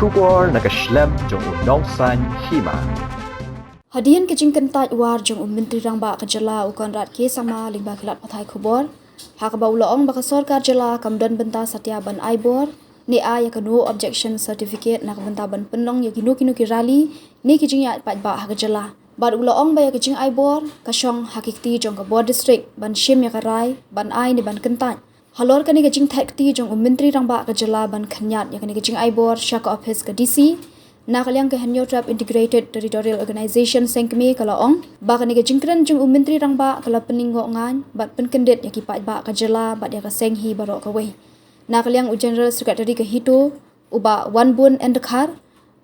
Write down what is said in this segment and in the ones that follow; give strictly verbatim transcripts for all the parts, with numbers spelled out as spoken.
Khubor na ka shlem jong u Nongsaiñ Hima. Hadien ka jingkyntait war jong u Myntri Rangbah ka jylla u Conrad K Sangma lyngba ki lad pathai khubor, ha kaba u la ong ba ka sorkar jylla kam don bynta satia ban ai bor ne ai ïa ka no objection certificate na ka bynta ban pynlong ïa kino kino ki rally ne ki jingïaid paidbah ha ka jylla. Bad u la ong ba ïa ka jingai bor ka shong ha ki kti jong ka bor district ban shim ïa ka rai ban ai ne ban kyntait. Halor kane ka jingthait kti jong u Myntri Rangbah ka jylla ban khynñiat ïa kane ka jingai bor sha ka ophis ka D C, na ka liang ka Hynñiewtrep Integrated Territorial Organization Seng Kmie ka la ong ba kane ka jingkren jong u Myntri Rangbah ka la pynlyngngoh ngaiñ bad pynkyndit ïa ki paidbah ka jylla bad ïa ka seng hi baroh kawei. Na ka liang u General Secretary ka HITO, u Bah Wanbun N Dkhar,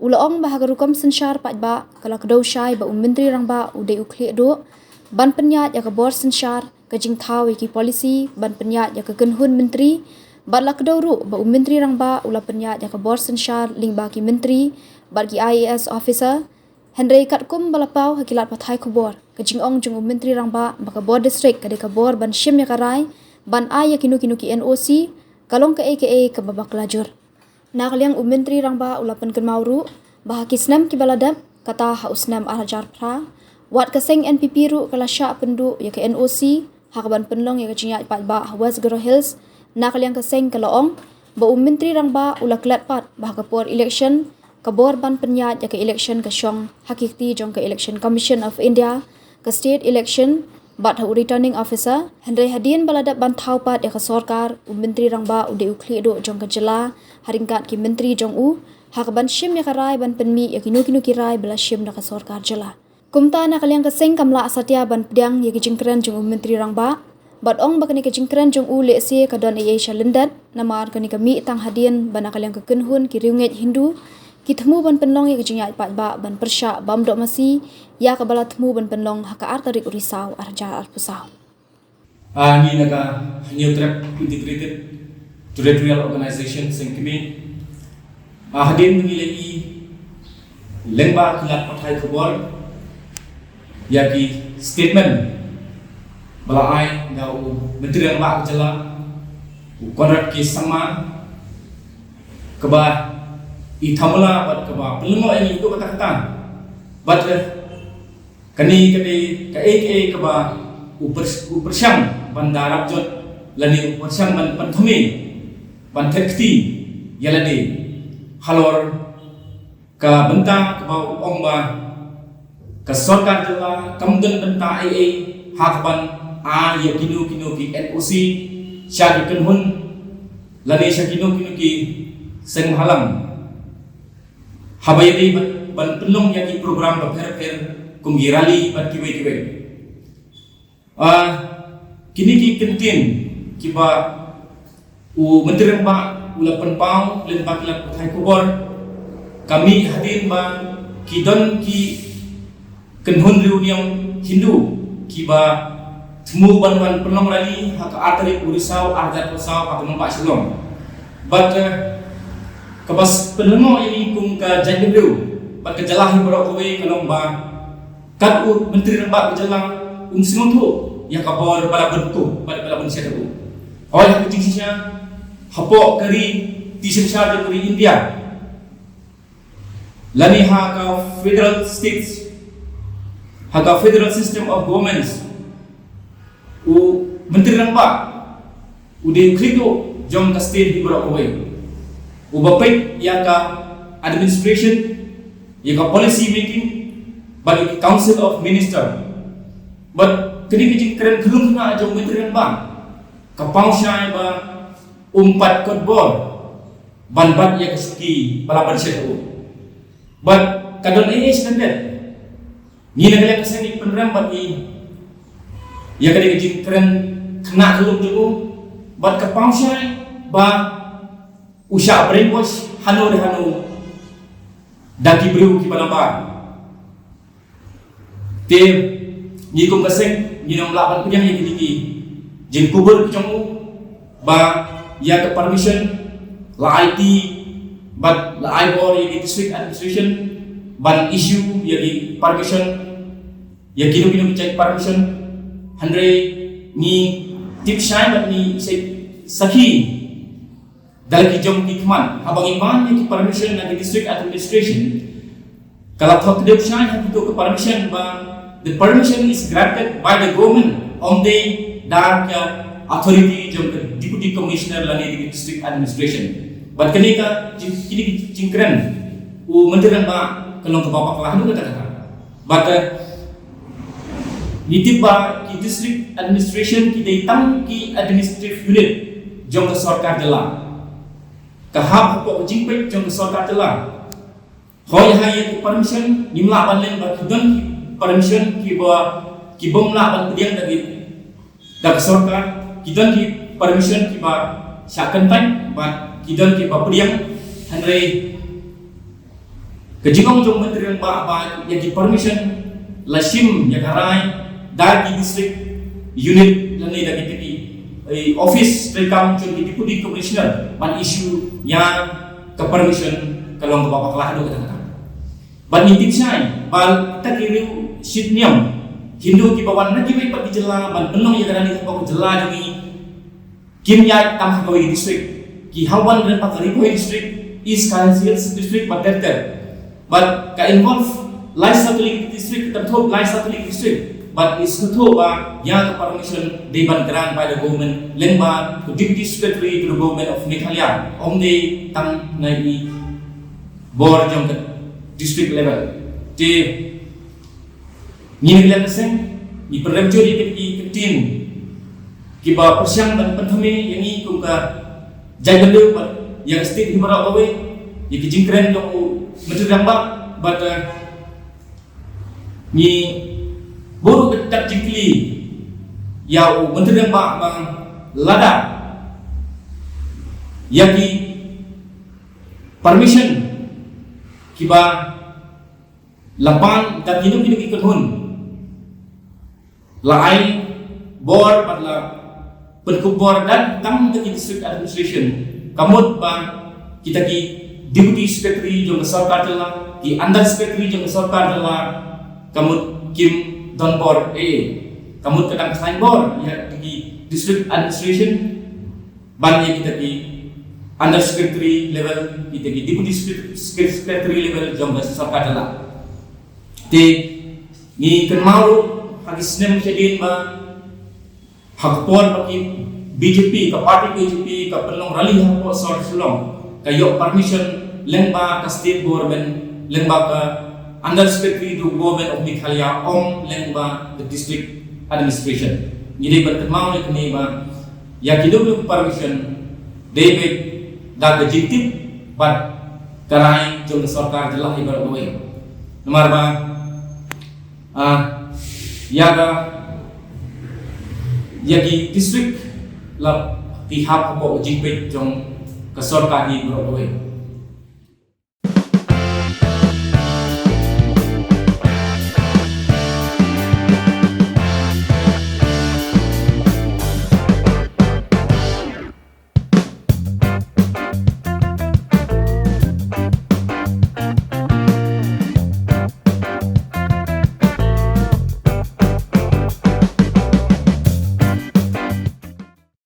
u la ong ba ha ka rukom synshar paidbah ka la kdew shai ba u Myntri Rangbah u dei u khlieh duh ban pynïaid ïa ka bor synshar, ka jingthaw ïa ki policy ban pynïaid ïa ka kynhun myntri, bad la kdew ruh ba u Myntri Rangbah u la pynïaid ïa ka bor synshar lyngba ki myntri bad ki I A S officer. Hynrei katkum ba la paw ha ki lad pathai khubor, ka jingong jong u Myntri Rangbah ba ka bor district ka dei ka bor ban shim ïa ka rai ban ai ïa kino kino ki N O C ka long kaei kaei kaba bakla jur. Na ka liang u Myntri Rangbah u la pynkynmaw ruh ba ha ki snem kiba la dep, kata ha u snem ar hajar phra, wat ka seng N P P ruh ka la shah pynduh ïa ka N O C ha kaban pynlong ïa ka jingïaid paidbah ha West Garo Hills. Na ka liang ka seng ka la ong ba u Myntri Rangbah u la klet pat ba ha ka por election ka bor ban pynïaid ïa ka election ka shong ha ki kti jong ka Election Commission of India, ka State Election bad ha u Returning Officer. Hynrei hadien ba la dep ban thaw pat ïa ka sorkar, u Myntri Rangbah u dei u khlieh duh jong ka jylla ha ryngkat ki myntri jong u ha kaban shim ïa ka rai ban pynmih ïa kino kino ki rai ba la shim da ka sorkar jylla. Kumta na ka liang ka seng kam lah satia ban pdiang ïa ki jingkren jong u Myntri Rangbah, bad ong ba kane ka jingkren jong u lehse ka don ei ei sha lyndet, namar kane ka mih tang hadien ba na ka liang ka kynhun ki riewngeit Hindu ki thmu ban pynlong ïa ka jingïaid paidbah ban pyrshah bam doh masi ïa kaba la thmu ban pynlong ha ka ar tarik u Risaw ar hajar arphew saw. Ah, ngi na ka Hynñiewtrep Integrated Territorial Organization Seng Kmie. Ah, hadien ba ngi la ïohi lyngba ki lad pathai khubor ïa ki statement ba la ai da u Myntri Rangbah ka jylla, u Conrad K Sangma, kaba i thamula bad kaba pynlyngngoh ïa ngi haduh katta katta. Bad, eh, kane ka dei kaei kaei kaba u pyr-, u pyrshang ban da rap jot, lane u pyrshang ban pynthame, ban thait kti ïa lade halor ka bynta kaba u ong ba ka sorkar jylla kam don bynta ei ei ha kaban ai ïa kino kino ki N O C sha ki kynhun lane sha kino kino ki seng bhalang, haba ïadei ban, ban pynlong ïa ki program bapher bapher kum ki rally bad kiwei kiwei. Ah, kine ki kyntien kiba u Myntri Rangbah u la pynpaw lyngba ki lad pathai khubor ka mih hadien ba ki don ki kynhun riewniam Hindu kiba thmu ban wan pynlong rally ha ka ar tarik u Risaw ar hajar arphew saw ha ka nongbah Shillong. Bad, eh, kaba pynlyngngoh ïa ngi kum ka jaitbynriew bad ka jylla hi baroh kawei ka long ba kat u Myntri Rangbah ka jylla um sngewthuh ïa ka bor ba la bynta bad ba la bynta sha u. Hooid, ha ka jingshisha hapoh ka ri ti synshar jong ka ri India lane ha ka federal states, ha ka federal system of governments, u Myntri Rangbah u dei u khlieh duh jong ka state hi baroh kawei. Uba peit ïa ka administration, ïa ka policy making, bad ïa ka Council of Minister. Bad kane ka jingkren khlem khynnah jong u Myntri Rangbah ka paw shai ba um pat kot bor ban bat ïa ka shuki ba la ban shet u. Bad ka don ei ei sha lyndet. Ngi na ka liang ka seng ngi pynrem bad ngi ïa kane ka jingkren khynnah khlem jong u, bad ka paw shai ba u shah brainwash hano re hano da ki briew kiba nabar. Te ngi kum ka seng ngin ym lah ban pdiang ïa kine ki jingkubur ki jong u, ba ïa ka permission la ai ti bad la ai bor ïa ki district administration ban issue ïa ki permission ïa kino kino ki jait permission. Hynrei ngi tip shai bad ngi sa-, sakhi Da la ki jong ki khmat, haba ngi pan ïa ki permission na ki district administration, ka la thoh kdew shai ha kito ki permission ba, the permission is granted by the government, ym dei da ka authority jong ka deputy commissioner lane da ka district administration. Bad kane ka jing, kine ki jingkren u Myntri Rangbah ka long kaba bakla haduh katta katta. Bad, eh, ngi tip ba ki district administration ki dei tang ki administrative unit jong ka sorkar jylla. Ka hap hapoh ka jingpeit jong ka sorkar jylla. Hooid, ha ïa ki permission ngim lah ban len ba ki don ki permission kiba, ki bym lah ban pdiang da ki, da ka sorkar, ki don ki permission kiba shah kyntait bad ki don kiba pdiang. Hynrei ka jingong jong u Myntri Rangbah ba ïa ki permission la shim ïa ka rai da ki district unit lane da ki, eh, office treikam jong ki deputy commissioner ban issue ïa ka permission ka long kaba bakla haduh katta katta. Bad ngi tip shai ba kita ki riewshit niam Hindu kiba wan na kiwei pat ki jylla ban pynlong ïa ka rally hapoh ka jylla jong ngi, kim ïaid tang ha kawei ka district. Ki hap wan lyngba ka Ri Bhoi district, East Khasi Hills district bad ter ter. Bad ka involve lai saw tylli ki district, ka kynthoh lai saw tylli ki district. Bad ngi sngewthuh ba ïa ka permission dei ban grant by the government lyngba ka Deputy Secretary to the Government of Meghalaya, ym dei tang na i bor jong ka district level. Te ngi na ka liang ka seng ngi pynrem jur ïa ki ktien kiba pyrshang ban pynthame ïa ngi kum ka jaitbynriew bad ïa ka state hi baroh kawei, ïa ki jingkren jong u Myntri Rangbah bad, eh, ngi buh ruh ka jingkylli ïa u Myntri Rangbah ba lada ïa ki permission kiba la pan da kino kino ki kynhun la ai bor bad la pynkup bor da tang da ki district administration, ka mut ba kita ki deputy secretary jong ka sorkar jylla, ki under secretary jong ka sorkar jylla, ka mut kim don bor, eh, ka mut ka dang sign bor ïa ki district administration ban ïa kita ki under secretary level, kita ki deputy secretary level jong ka sorkar jylla. Te ngi kynmaw ruh ha ki snem shadien ba ha ka por ba ki B J P, ka party B J P ka pynlong rally hapoh sor Shillong, ka ïoh permission lyngba ka state government, lyngba ka under secretary to government of Meghalaya, ym lyngba the district administration. Ngi dei ban kynmaw ïa kane ba ïa ki dei ki permission dei beit da ka jingtip bad ka rai jong ka sorkar jylla hi baroh kawei. Namar ba, ah, ïa ka, ïa ki district la ki hap hapoh ka jingpeit jong ka sorkar hi baroh kawei.